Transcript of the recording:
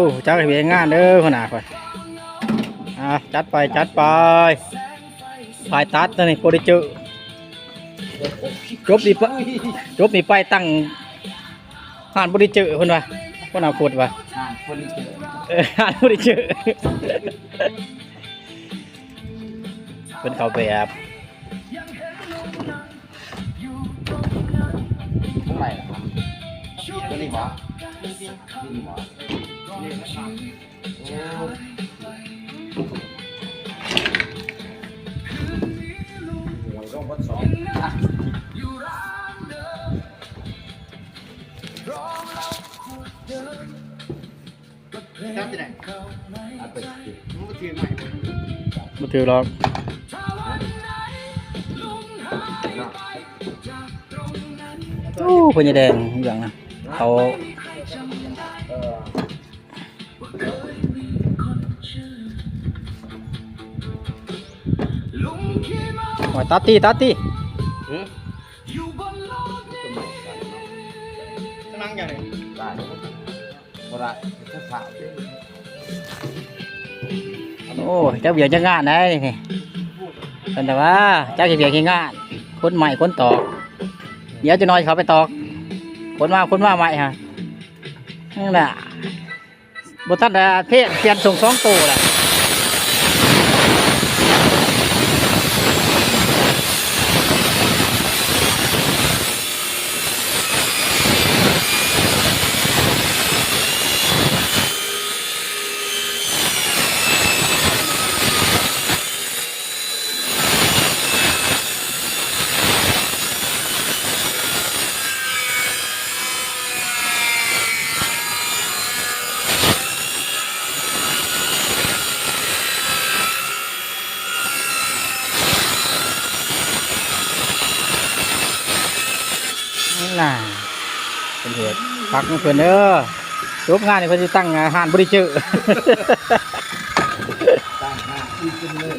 ຮູ້ຈັກໃຫ້ວຽກງານເດີຫົວໜ້າຂ້ອຍ. ອ່າ ຈັດໄປ ຈັດໄປ. ຝ່າຍຕັດຕົວນີ້ບໍ່ໄດ້ເຈີ ຈົບນີ້ປະ ຈົບນີ້ໄປຕັ້ງຮ້ານບໍ່ໄດ້ເຈີເພິ່ນວ່າ ຫົວໜ້າໂພດວ່າ ຮ້ານບໍ່ໄດ້ເຈີ ເອີ ຮ້ານບໍ່ໄດ້ເຈີ. ເພິ່ນເຂົ້າແບບ ເທົ່າໃດລະຄັບ? ຕົວນີ້ບໍ່? ຕົວນີ້ບໍ່? ໂອ້ ໂອ້ຍ ຕ້ອງວັດສອງ ຈັບທີ່ໃດ? ອັດໄປ ບໍ່ຖືກໄໝ? ບໍ່ຖືກດອກ. ໂອ້ ພໍ່ໃຫຍ່ແດງເລື່ອງນະ ເຂົາ ໂອ້ຍ ຕັດຕິ ຕັດຕິ. ຫື? ກຳລັງຢ່າງນີ້ ໄດ້ ບໍ່ໄດ້ ໂອ້ ຈັກວຽກຈັກງານໃດນີ້ ເພິ່ນແຕ່ວ່າຈັກເຮັດວຽກເຮັດງານ ຂົນໄມ້ຂົນຕອກ ດຽວຈັກໜ່ອຍເຂົາໄປຕອກ ຂົນມາ ຂົນມາໄມ້ຫັ້ນ ນັ້ນລະ ບໍ່ທັນໄດ້ເພນ ປ່ຽນສົ່ງສອງໂຕແລ້ວ. ນັ້ນນະ ເພິ່ນເຮັດ ພັກຂອງເພິ່ນເດີ ຈົບງານນີ້ເພິ່ນຊິຕັ້ງຮ້ານບໍລິເຈີ ຕັ້ງຮ້ານອີເຄເລີ.